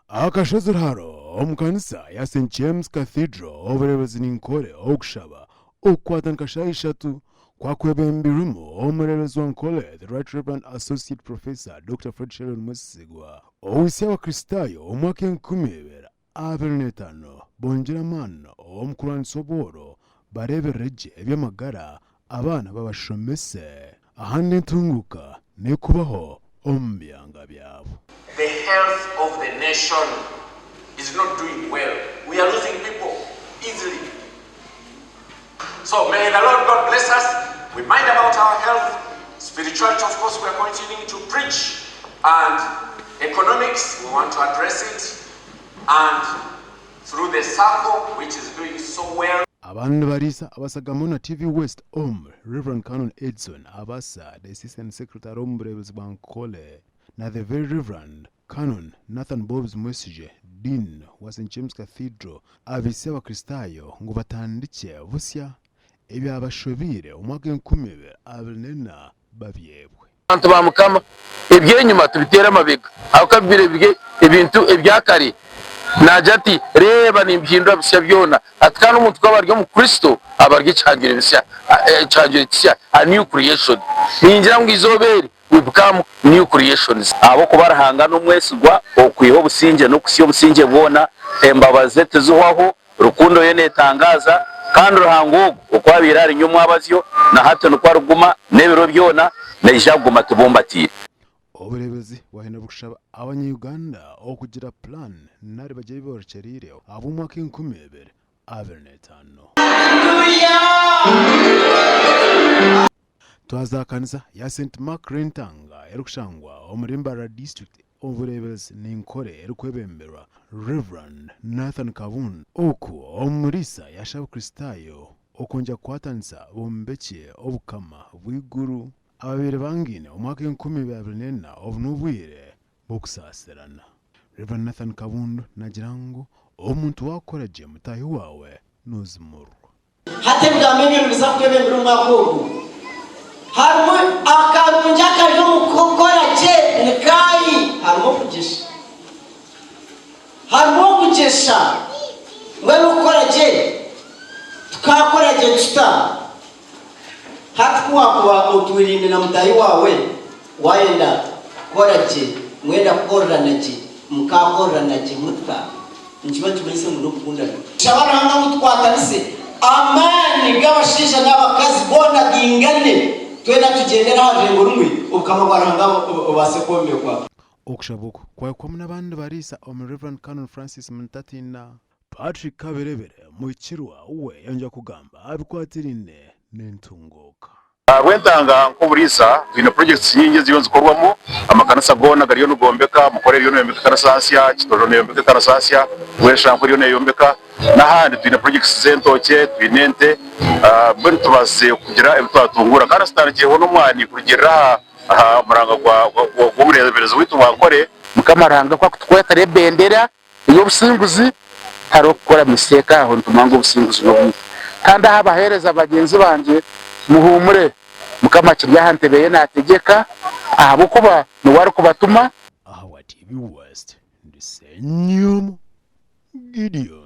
Akashozi Ruharo omu kanisa ya St James Cathedral obureebezi ninkore okushaba okukwatandika shaaha ishatu kwakwebembirwemu omureebezi wa Nkole The Right Reverend Associate Professor Dokita Fred Sheldon Mwesigwa owitsya abakristaayo omu mwaka 2025 bongyere amaani omu kurwanisa obworo bareeberere gye eby'amagara abaana babashomese ahandi entunguuka n'ekubaho omu byanga byabo. The health of the nation is not doing well. We are losing people easily. So may the Lord God bless us. We mind about our health. Spirituality, of course, we are continuing to preach. And economics, we want to address it. And through the circle, which is doing so well. Abandi bariisa abasagamo na TV West Om, Rev Canon Edson Abasa, Diocesan Secretary omu bureebezi bwa Nkole na The Very Rev Canon Nathan Bobs Mwesigye, Dean wa St James Cathedral abaitsya Abakristaayo ngu batandikye busya ebyabashobeire omwaka 2024 babyebwe. Bantu ba Mukama, eby'enyima tubiteere amabega, ahabw'okuba bibaire biri ebintu ebya kare. Naagira ati, Reeba, nimbihindura bisya byona. Ati kandi omuntu ku aba ari omu Kristo, aba ari ekihangirwe bisya, ekihangirwe kisya, a new creation. Ningira ngu eizooba eri we become new creations. Ahabw'okuba Ruhanga n'omwesigwa okwiha obusingye n'okuhitsya obusingye bwona, embabazi ze tizihwaho, Rukundo ye neetangaaza, kandi Ruhanga ogwo oku abaire ari nyomwabazyo, na hati nikwo ariguma, n'ebiro byona naija kuguma atubumbatiire. Obureebezi bwahenda burikushaba abanya-Uganda okugira pulaani nari bagire ebi borekyereire ahabw'omwaka 2025. Twaza aha kanisa ya St Mark Rwentanga erikushangwa omuri Mbarara District Obureeberezi n'enkora erikwebemberwa Rev. Nathan Kabunda. Oku omuriisa yashaba Abakristaayo okwongyera kukwatanisa bombekye obukama bw'eiguru. Ababaire bangaine omwaka 2024 obu n'obwire bw'okusaasirana. Rev. Nathan Kabundu nagira ngu omuntu waakora gye mutaahi waawe noozimurwa. Hati ebigambo ebyo nibiza kutwebembera omwaka ogu. Harimu akarungi akari omu kukora gye ni kaahi? Harimu okugyesha. Harimu okugyesha. Mbwenu okukora gye tukaakora gye tuta? Hati ku waakuba otwiraine na mutaahi waawe, waayenda kukora gye, mwenda kukorerana gye, mukaakorerana gye muta? Nikiba nikimanyisa ngu n'okukundana. Shaba Ruhanga ngu tukwatanise amaani g'abashaija n'abakazi boona gaingane, twena tugyendere aha rurengo rumwe, Obukama bwa Ruhanga bubaase kwombekwa. Okushaba oku kwahikwamu n'abandi bariisa omuri Rev Canon Francis Mutatiina. Patrick Kaberebere Muhikirwa we yayongyera kugamba aha bikwatiraine n'entunguuka. Ahabw'entanga nk'oburiisa twine projects nyingi eziriyo nizikorwamu, amakanisa goona gariyo nigombeka, Mukore eriyo neyombeka ekanisa nsya, Kitoro neyombeka ekanisa nsya, Bweshanku eriyo neyombeka n'ahandi twine projects z'entookye, twine ente, mbwenu tubaasize kugira ebi twatunguura kandi tutandikireho n'omwani kurugiirira aha aha muranga gw'omureeberezi waitu wa Nkore. Mukama Ruhanga ku akutukwatira ebendera ey'obusinguzi, tihariho kukora mistake aho nitumanya ngu obusinguzi n'obwaitu. Kandi aha abaheereza bagyenzi bangye, muhuumure, Mukama akiri aha ntebe ye naategyeka, ahabw'okuba niwe arikubatuma. Ahabwa TV West, ndi Ssenyomo Gideon.